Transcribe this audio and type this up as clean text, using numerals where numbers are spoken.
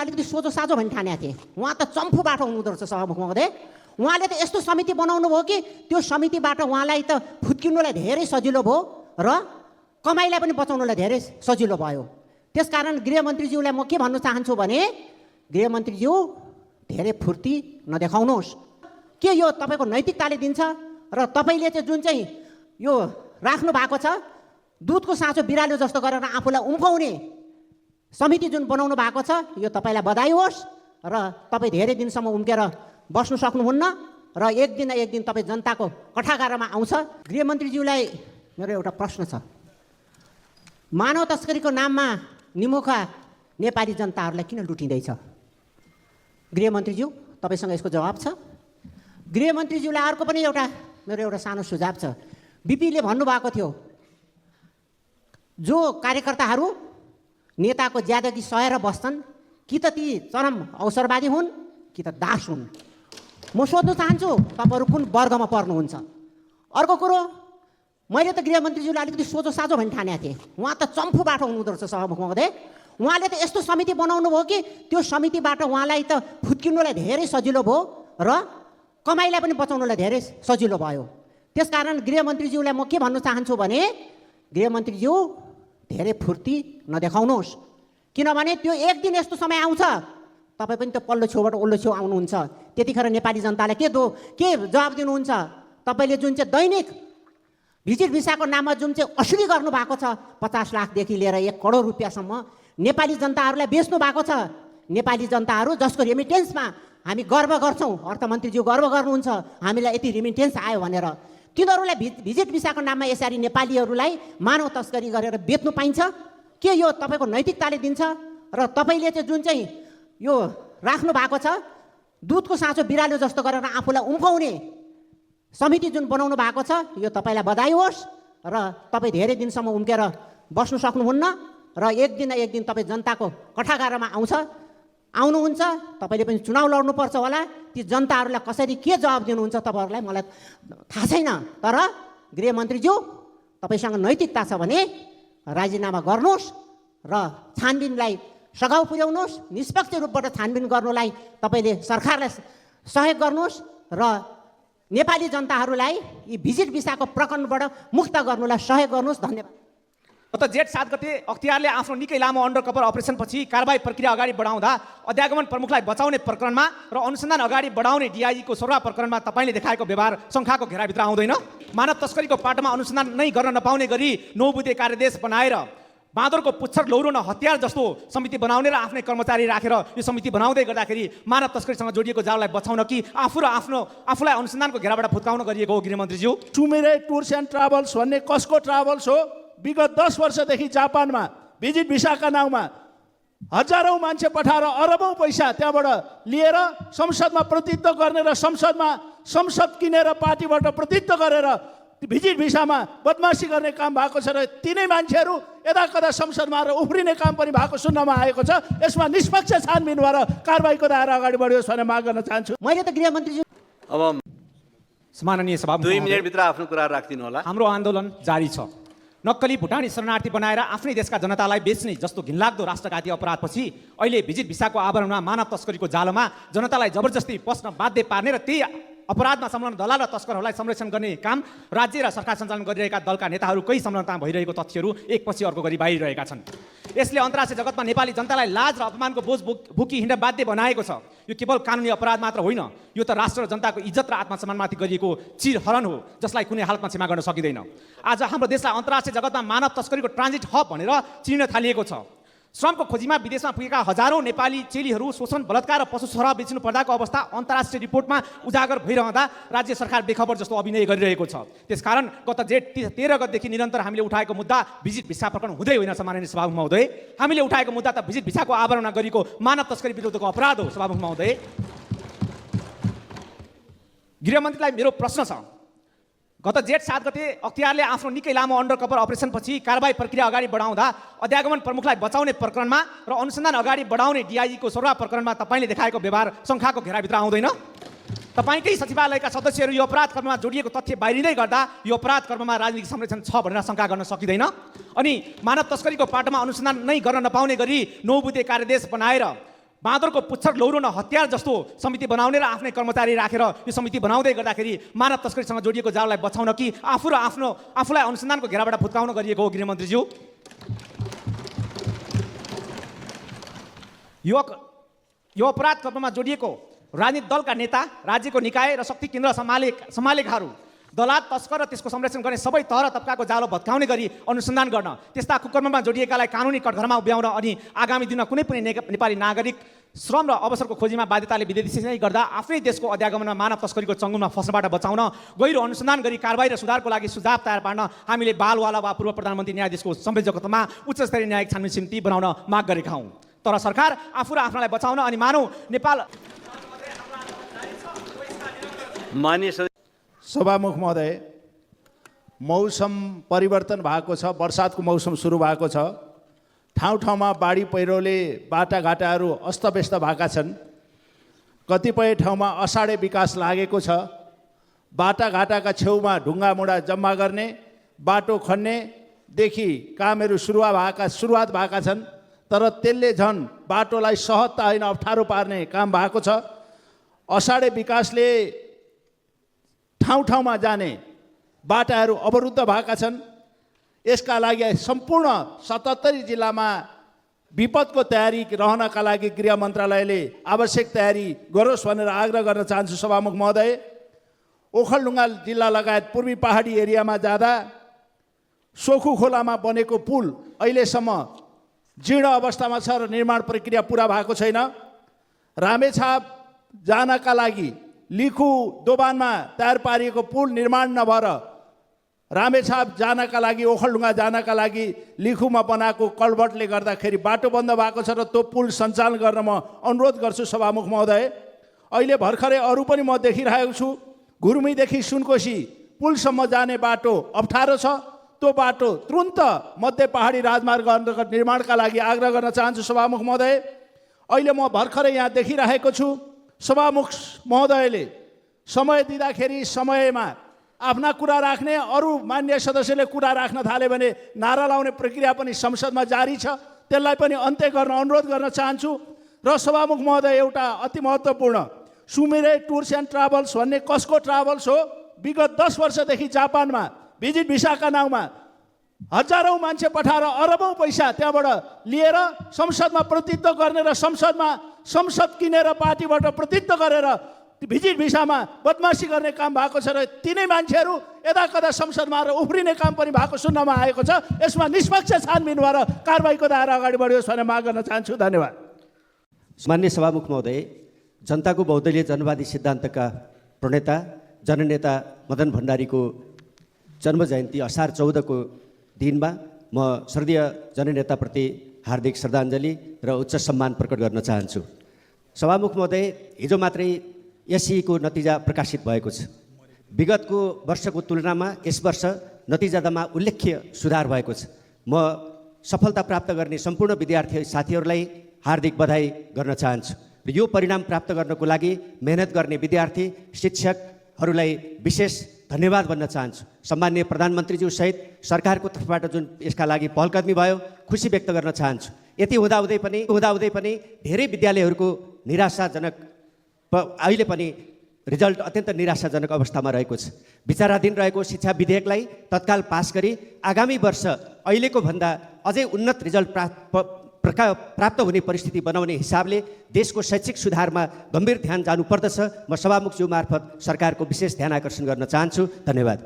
अलिकति सोझो साझो भनी ठानेका थिए। उहाँ त चम्फु बाटो हुनुहुँदो रहेछ सभामुख महोदय। उहाँले त यस्तो समिति बनाउनु भयो कि त्यो समितिबाट उहाँलाई त फुत्किनुलाई धेरै सजिलो भयो र कमाइलाई पनि बचाउनुलाई धेरै सजिलो भयो। त्यसकारण गृहमन्त्रीज्यूलाई म के भन्न चाहन्छु भने गृहमन्त्रीज्यू धेरै फुर्ती नदेखाउनुहोस्। के यो तपाईँको नैतिकताले दिन्छ र तपाईँले चाहिँ जुन चाहिँ यो राख्नु भएको छ दुधको साँचो बिरालो जस्तो गरेर आफूलाई उम्काउने समिति जुन बनाउनु भएको छ यो तपाईँलाई बधाई होस् र तपाईँ धेरै दिनसम्म उम्केर बस्नु सक्नुहुन्न र एक दिन तपाईँ जनताको कठागारमा आउँछ। गृहमन्त्रीज्यूलाई मेरो एउटा प्रश्न छ। मानव तस्करीको नाममा निमुखा नेपाली जनताहरूलाई किन लुटिँदैछ? गृहमन्त्रीज्यू तपाईँसँग यसको जवाब छ? गृहमन्त्रीज्यूलाई अर्को पनि मेरो एउटा सानो सुझाव छ। बिपीले भन्नुभएको थियो जो कार्यकर्ताहरू नेताको ज्यादगी सहेर बस्छन् कि त ती चरम अवसरवादी हुन् कि त दास हुन्। म सोध्न चाहन्छु तपाईँहरू कुन वर्गमा पर्नुहुन्छ? अर्को कुरो, मैले त गृहमन्त्रीज्यूलाई अलिकति सोझो साझो भनी ठानेका थिएँ। उहाँ त चम्फु बाटो हुनुहुँदो रहेछ सभामुख महोदय। उहाँले त यस्तो समिति बनाउनु भयो कि त्यो समितिबाट उहाँलाई त फुत्किनुलाई धेरै सजिलो भयो र कमाइलाई पनि बचाउनुलाई धेरै सजिलो भयो। त्यसकारण गृहमन्त्रीज्यूलाई म के भन्न चाहन्छु भने गृहमन्त्रीज्यू धेरै फुर्ती नदेखाउनुहोस्। किनभने त्यो एक दिन यस्तो समय आउँछ तपाईँ पनि त्यो पल्लो छेउबाट ओल्लो छेउ आउनुहुन्छ। त्यतिखेर नेपाली जनतालाई के जवाब दिनुहुन्छ? तपाईँले जुन चाहिँ दैनिक भिजिट भिसाको नाममा जुन चाहिँ असुली गर्नुभएको छ 50 लाखदेखि लिएर 1 करोड रुपियाँसम्म नेपाली जनताहरूलाई बेच्नु भएको छ। नेपाली जनताहरू जसको रेमिटेन्समा हामी गर्व गर्छौँ, अर्थमन्त्रीज्यू गर्व गर्नुहुन्छ हामीलाई यति रेमिटेन्स आयो भनेर, तिनीहरूलाई भिजिट भिसाको नाममा यसरी नेपालीहरूलाई मानव तस्करी गरेर बेच्नु पाइन्छ? के यो तपाईँको नैतिकताले दिन्छ? र तपाईँले चाहिँ जुन चाहिँ यो राख्नु भएको छ दुधको साँचो बिरालो जस्तो गरेर आफूलाई उम्काउने समिति जुन बनाउनु भएको छ यो तपाईँलाई बधाई होस् र तपाईँ धेरै दिनसम्म उम्केर बस्नु सक्नुहुन्न र एक दिन तपाईँ जनताको कठागारमा आउनुहुन्छ। तपाईँले पनि चुनाव लड्नुपर्छ होला। ती जनताहरूलाई कसरी के जवाब दिनुहुन्छ तपाईँहरूलाई मलाई थाहा छैन। तर गृहमन्त्रीज्यू तपाईँसँग नैतिकता छ भने राजीनामा गर्नुहोस् र छानबिनलाई सघाउ पुर्याउनुहोस्। निष्पक्ष रूपबाट छानबिन गर्नुलाई तपाईँले सरकारलाई सहयोग गर्नुहोस् र नेपाली जनताहरूलाई यी भिजिट भिसाको प्रकरणबाट मुक्त गर्नुलाई सहयोग गर्नुहोस्। धन्यवाद। गत जेठ 7 गते अख्तियारले आफ्नो निकै लामो अन्डरकभर अपरेसनपछि कारबाही प्रक्रिया अगाडि बढाउँदा अध्यागमन प्रमुखलाई बचाउने प्रकरणमा र अनुसन्धान अगाडि बढाउने डिआइजीको सरुवा प्रकरणमा तपाईँले देखाएको व्यवहार शङ्खाको घेराभित्र आउँदैन? मानव तस्करीको पाटोमा अनुसन्धान नै गर्न नपाउने गरी 9 बुँदे कार्यदेश बनाएर बाँदरको पुच्छर लौरो न हतियार जस्तो समिति बनाउने र आफ्नै कर्मचारी राखेर यो समिति बनाउँदै गर्दाखेरि मानव तस्करीसँग जोडिएको जाललाई बचाउन कि आफूलाई अनुसन्धानको घेराबाट फुत्काउन गरिएको हो? गृहमन्त्रीज्यू, चुमिरे टुर्स एन्ड ट्राभल्स भन्ने कसको ट्राभल्स हो? विगत 10 वर्षदेखि जापानमा भिजिट भिसाका नाउँमा हजारौँ मान्छे पठाएर अरबौँ पैसा त्यहाँबाट लिएर संसदमा प्रतिनिधित्व गर्ने र संसद किनेर पार्टीबाट प्रतिनिधित्व गरेर भिजिट भिसामा बदमासी गर्ने काम भएको छ र तिनै मान्छेहरू यता कता संसदमा आएर उफ्रिने काम पनि भएको सुन्नमा आएको छ। यसमा निष्पक्ष छानबिन भएर कारबाहीको दायरा अगाडि बढ्योस् भनेर माग गर्न चाहन्छु। मैले त गृहमन्त्रीज्यू अब सम्माननीय सभामुख 2 मिनेटभित्र आफ्नो कुरा राखिदिनु होला। हाम्रो आन्दोलन जारी छ। नक्कली भुटानी शरणार्थी बनाएर आफ्नै देशका जनतालाई बेच्ने जस्तो घिनलाग्दो राष्ट्रघाती अपराधपछि अहिले भिजिट भिसाको आवरणमा मानव तस्करीको जालोमा जनतालाई जबरजस्ती पस्न बाध्य पार्ने र त्यही अपराधमा संलग्न दलाल र तस्करहरूलाई संरक्षण गर्ने काम राज्य र सरकार सञ्चालन गरिरहेका दलका नेताहरूकै संलग्नता भइरहेको तथ्यहरू एकपछि अर्को गरी बाहिरिरहेका छन्। यसले अन्तर्राष्ट्रिय जगतमा नेपाली जनतालाई लाज र अपमानको बोझ भुकी हिँड्न बाध्य बनाएको छ। यो केवल कानुनी अपराध मात्र होइन, यो त राष्ट्र र जनताको इज्जत र आत्मसम्मानमाथि गरिएको चिरहरण हो जसलाई कुनै हालतमा क्षमा गर्न सकिँदैन। आज हाम्रो देशलाई अन्तर्राष्ट्रिय जगतमा मानव तस्करीको ट्रान्जिट हब भनेर चिन्न थालिएको छ। श्रमको खोजीमा विदेशमा पुगेका हजारौं नेपाली चेलीहरू शोषण, बलात्कार र पशु सरह बेच्नु पर्दाको अवस्था अन्तर्राष्ट्रिय रिपोर्टमा उजागर भइरहँदा राज्य सरकार बेखबर जस्तो अभिनय गरिरहेको छ। त्यसकारण गत जेठ 13 गतेदेखि निरन्तर हामीले उठाएको मुद्दा भिजिट भिसा प्रकरण हुँदै होइन। सम्माननीय सभामुख महोदय, हामीले उठाएको मुद्दा त भिजिट भिसाको आवरणमा गरिएको मानव तस्करी विरुद्धको अपराध हो। सभामुख महोदय, गृहमन्त्रीलाई मेरो प्रश्न छ। गत जेठ 7 गते अख्तियारले आफ्नो निकै लामो अन्डरकभर अपरेसनपछि कारबाही प्रक्रिया अगाडि बढाउँदा अध्यागमन प्रमुखलाई बचाउने प्रकरणमा र अनुसन्धान अगाडि बढाउने डिआइजीको सरुवा प्रकरणमा तपाईँले देखाएको व्यवहार शङ्खाको घेराभित्र आउँदैन? तपाईँकै सचिवालयका सदस्यहरू यो अपराध कर्ममा जोडिएको तथ्य बाहिरिँदै गर्दा यो अपराध कर्ममा राजनीतिक संरक्षण छ भनेर शङ्का गर्न सकिँदैन? अनि मानव तस्करीको पाटोमा अनुसन्धान नै गर्न नपाउने गरी 9 बुँदे कार्यदेश बनाएर बाँदरको पुच्छर लौरो न हतियार जस्तो समिति बनाउने र आफ्नै कर्मचारी राखेर यो समिति बनाउँदै गर्दाखेरि मानव तस्करीसँग जोडिएको जाललाई बचाउन कि आफूलाई अनुसन्धानको घेराबाट फुत्काउन गरिएको हो गृहमन्त्रीज्यू? यो अपराध कर्ममा जोडिएको राजनीतिक दलका नेता, राज्यको निकाय र शक्ति केन्द्र सम्हालेकाहरू, दलाल, तस्कर र त्यसको संरक्षण गर्ने सबै तह र तबकाको जालो भत्काउने गरी अनुसन्धान गर्न, त्यस्ता कुकर्ममा जोडिएकालाई कानुनी कठघरमा उभ्याउन अनि आगामी दिनमा कुनै पनि नेपाली नागरिक श्रम र अवसरको खोजीमा बाध्यताले विदेशी गर्दा आफ्नै देशको अध्यागमनमा मानव तस्करीको चङ्गुलमा फस्नबाट बचाउन, गहिरो अनुसन्धान गरी कारबाही र सुधारको लागि सुझाव तयार पार्न हामीले बालवाला वा पूर्व प्रधानमन्त्री न्यायाधीशको संयोजकत्वमा उच्चस्तरीय न्यायिक छानबिन समिति बनाउन माग गरेका हौँ। तर सरकार आफू र आफ्नालाई बचाउन अनि मानव नेपाल मान्य सभामुख महोदय, मौसम परिवर्तन भएको छ, बर्सातको मौसम सुरु भएको छ। ठाउँ ठाउँमा बाढी पहिरोले बाटाघाटाहरू अस्तव्यस्त भएका छन्। कतिपय ठाउँमा असाढे विकास लागेको छ। बाटाघाटाका छेउमा ढुङ्गामुढा जम्मा गर्ने, बाटो खन्नेदेखि कामहरू सुरुवात भएका छन्। तर त्यसले झन् बाटोलाई सहज त होइन, अप्ठ्यारो पार्ने काम भएको छ। असाढे विकासले ठाउँ ठाउँमा जाने बाटाहरू अवरुद्ध भएका छन्। यसका लागि सम्पूर्ण 77 जिल्लामा विपदको तयारी रहनका लागि गृह मन्त्रालयले आवश्यक तयारी गरोस् भनेर आग्रह गर्न चाहन्छु सभामुख महोदय। ओखलढुङ्गा जिल्ला लगायत पूर्वी पहाडी एरियामा जाँदा सोखु खोलामा बनेको पुल अहिलेसम्म जीर्ण अवस्थामा छ र निर्माण प्रक्रिया पुरा भएको छैन। रामेछाप जानका लागि लिखु दोबानमा तयार पारिएको पुल निर्माण नभएर रामेछाप जानका लागि, ओखलढुङ्गा जानका लागि लिखुमा बनाएको कल्भर्टले गर्दाखेरि बाटो बन्द भएको छ र त्यो पुल सञ्चालन गर्न म अनुरोध गर्छु सभामुख महोदय। अहिले भर्खरै अरू पनि म देखिरहेको छु, गुरुमीदेखि सुनकोशी पुलसम्म जाने बाटो अप्ठ्यारो छ। त्यो बाटो तुरन्त मध्य पहाडी राजमार्ग अन्तर्गत निर्माणका लागि आग्रह गर्न चाहन्छु सभामुख महोदय। अहिले म भर्खरै यहाँ देखिरहेको छु, सभामुख महोदयले समय दिँदाखेरि समयमा आफ्ना कुरा राख्ने, अरू मान्य सदस्यले कुरा राख्न थाले भने नारा लाउने प्रक्रिया पनि संसदमा जारी छ। त्यसलाई पनि अन्त्य गर्न अनुरोध गर्न चाहन्छु। र सभामुख महोदय, एउटा अति महत्त्वपूर्ण, सुमिरे टुर्स एन्ड ट्राभल्स भन्ने कसको ट्राभल्स हो? विगत 10 वर्षदेखि जापानमा भिजिट भिसाका नाउँमा हजारौँ मान्छे पठाएर अरबौँ पैसा त्यहाँबाट लिएर संसदमा प्रतिनिधित्व गर्ने र संसद किनेर पार्टीबाट प्रतिनिधित्व गरेर भिजिट भिसामा बदमासी गर्ने काम भएको छ। र तिनै मान्छेहरू यता कता संसदमा आएर उफ्रिने काम पनि भएको सुन्नमा आएको छ। यसमा निष्पक्ष छानबिन भएर कारबाहीको दायरा अगाडि बढ्योस् भनेर माग गर्न चाहन्छु। धन्यवाद। मान्य सभामुख महोदय, जनताको बहुदलीय जनवादी सिद्धान्तका प्रणेता जननेता मदन भण्डारीको जन्म जयन्ती असार 14 को दिनमा म स्वर्गीय जननेताप्रति हार्दिक श्रद्धाञ्जली र उच्च सम्मान प्रकट गर्न चाहन्छु। सभामुख महोदय, हिजो मात्रै एससीको नतिजा प्रकाशित भएको छ। विगतको वर्षको तुलनामा यस वर्ष नतिजामा उल्लेख्य सुधार भएको छ। म सफलता प्राप्त गर्ने सम्पूर्ण विद्यार्थी साथीहरूलाई हार्दिक बधाई गर्न चाहन्छु। र यो परिणाम प्राप्त गर्नको लागि मेहनत गर्ने विद्यार्थी शिक्षकहरूलाई विशेष धन्यवाद भन्न चाहन्छु। सम्माननीय प्रधानमन्त्रीज्यू सहित सरकारको तर्फबाट जुन यसका लागि पहलकदमी भयो, खुसी व्यक्त गर्न चाहन्छु। यति हुँदाहुँदै पनि धेरै विद्यालयहरूको निराशाजनक अहिले पनि रिजल्ट अत्यन्त निराशाजनक अवस्थामा रहेको छ। विचाराधीन रहेको शिक्षा विधेयकलाई तत्काल पास गरी आगामी वर्ष अहिलेको भन्दा अझै उन्नत रिजल्ट प्राप्त हुने परिस्थिति बनाउने हिसाबले देशको शैक्षिक सुधारमा गम्भीर ध्यान जानुपर्दछ। म सभामुखज्यू मार्फत सरकारको विशेष ध्यान आकर्षण गर्न चाहन्छु। धन्यवाद।